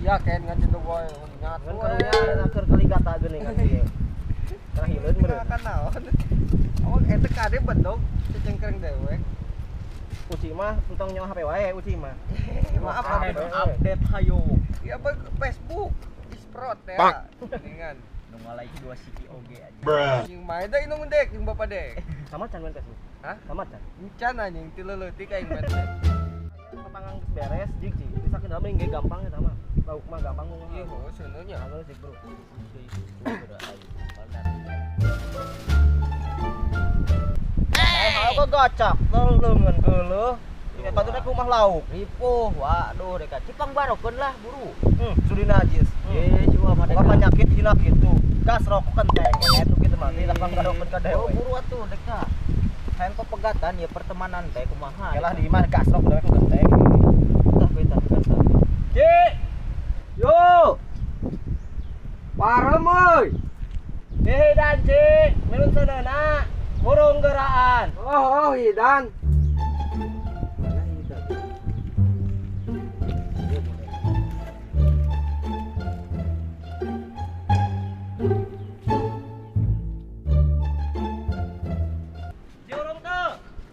Sia ken ngajedog wae nyatu. Ngan karunya ayeuna keur kaligata geuning kan ieu. Tah hileun meureun. Kan naon. Oh, eta kade bedog cecengkreng dewek. Uci mah entong nyawa HP wae Uci mah. Maaf update hayo. Ya apa Facebook disprot ya. Dengan nu ngalai dua siki oge aja. Anjing mah da inung dek jeung bapak dek. Sama can main Facebook. Hah? Sama can. Encan anjing ti leutik aing mah. Papangang geus beres jig sih. Bisa ke dalam ge gampang eta mah. Lauk mah gampang ngomong. Iya, heuh seuneunya. Halus sih, Bro. Kok gacak leungeun geuleuh. Patutna ku mah lauk. Ripuh, waduh deka cipang barokeun lah buru. Sudi najis. Cuma mah deka penyakit hina kitu. Gas rokok kenteng eta kitu mah tidak barokeun ka dewe. Oh, buru atuh deka. Hayang pegatan ya pertemanan teh kumaha. Yalah di imah gas rokok dewe ku genteng. Tah beta genteng. Ci. Yo. Parem euy. Dan Ci, melun saneuna. Burung geraan. Oh, Hidan. Mana Hidan? Burung tuh.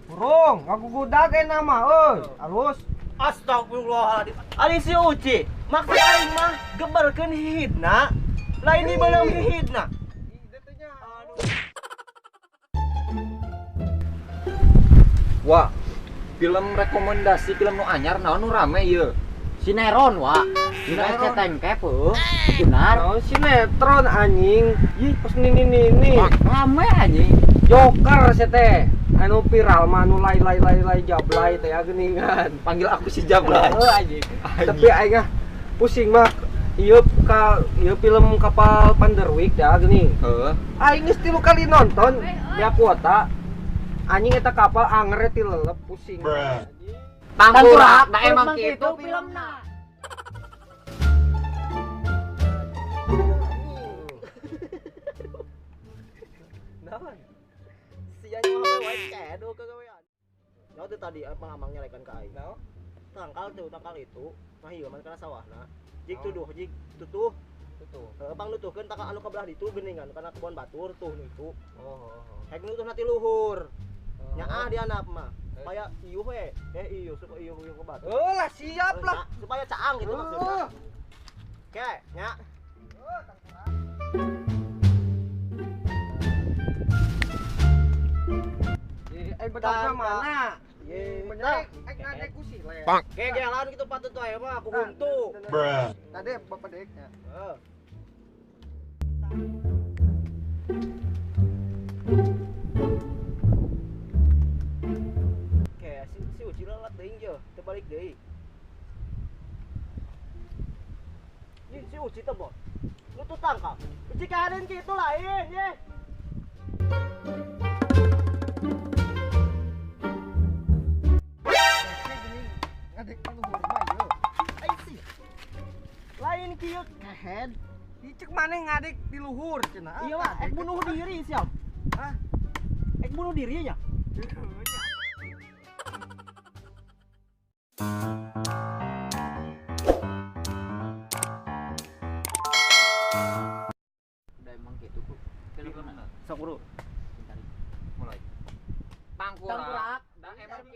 Burung, aku gudag nama euy. Alus. Astagfirullahaladzim. Ari si Uci, maksud aing mah gebarkeun hihidna, lain dibelum hihidna. Wah, film rekomendasi film nu anyar naon nu rame ieu? Sineron, wa. Dina SCTMK heuh. Benar. Naon sinetron anjing. Ih, pas nini-nini. Rame anjing. Joker sia teh. Anu viral mah anu lay lay lay lay jablay teh geuningan. Panggil aku si Jablay. Heuh anjing. Tapi aing ah pusing mah ieu ka ieu film kapal Panderwick dah geuning. Heuh. Aing geus 3 kali nonton ya kuota. Anjing eta kapal anger ti lelep pusing. Tangkurak, da emang kitu filmna. Naon? Sia nyawa wae cedo kagawean. Nyawa teh tadi pangamang nyalekan ka aing. Naon? Tangkal tuh, tangkal itu ngahieman kana sawahna. Jig tuduh, jig tutuh. Tutuh. Heeh, pangnutuhkeun tangkal anu ka belah ditu geuningan kana kebon batur tuh nu itu. Oh. Hek nutuhna ti luhur. Nyaah di anak mah. Supaya iuh we. Iuh suka iuh iuh ke batu. Oh lah siap lah. Supaya caang gitu maksudnya. Oke, nya. Bedogna mana? Ye, bener ek ngadek ku sile. Gegelan gitu patut wae mah aku huntu. Tadi bapak deknya. Heeh. Oke, si Uci lelat deui ye, teu balik deui. Ih, si Uci teh, Bos. Nu tuh tangkap. Uci kaden kitu lain, ye. Ngadek luhur mah ieu. Ai sih. Lain kieu kehed. Icek maneh ngadek di luhur cenah. Iya mah, ek bunuh diri siap. Hah? Ek bunuh diri nya. Udah emang gitu ku. Film mana? Sok bro. Mulai. Tangkurak. Da emang